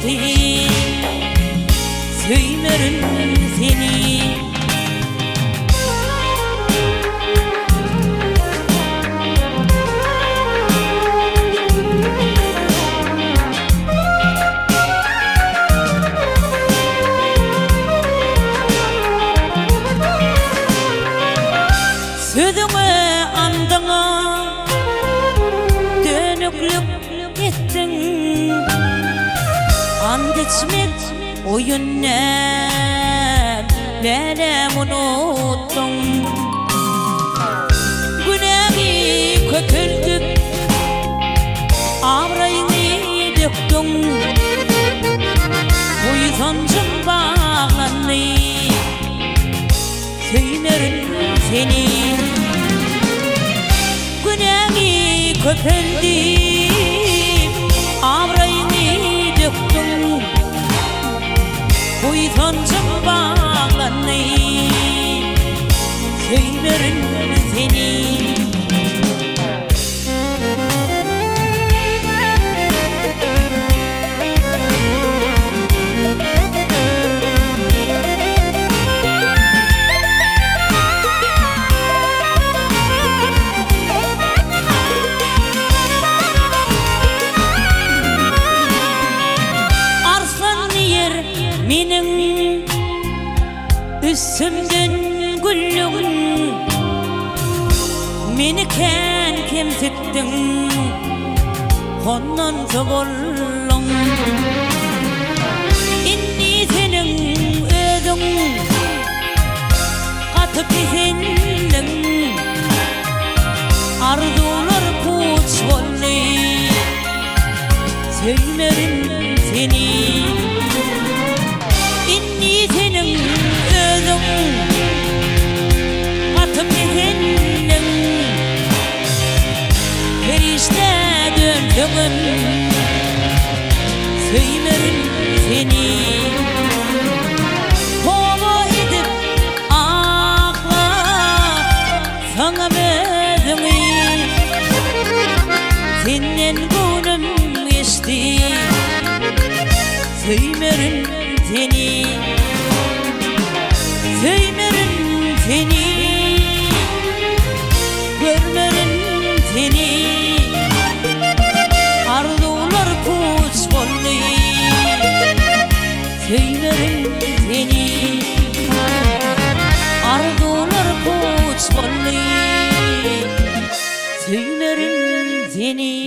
geçdi, Söýmerin seni. Sözüňe andyňa dönüklik etdiň Ant içmek oýun däl, läläm unutdyň Günäňi köpeldip, abraýyňy dökdüň Buýsanjym baglandy. Söýmerin seni Günäňi köpeldip Abraýyňy dökdüň Buýsanjym baglandy Söýmerin seni. Arslan diýer meniň üstümden güldüň Meni kän kemsitdiň hondan sobolluň Indi seniň özüň gaty peseldiň Arzuwlar puç boldy Söýmerin seni Indi seniň özüň gaty peseldiň Perişdä dönseňem söýmerin seni Toba edip akla saňam özüňi Senden göwnüm geçdi söýmerin seni Söýmerin seni Görmerin seni Arzuwlar puç boldy Söýmerin seni Arzuwlar puç boldy Söýmerin seni.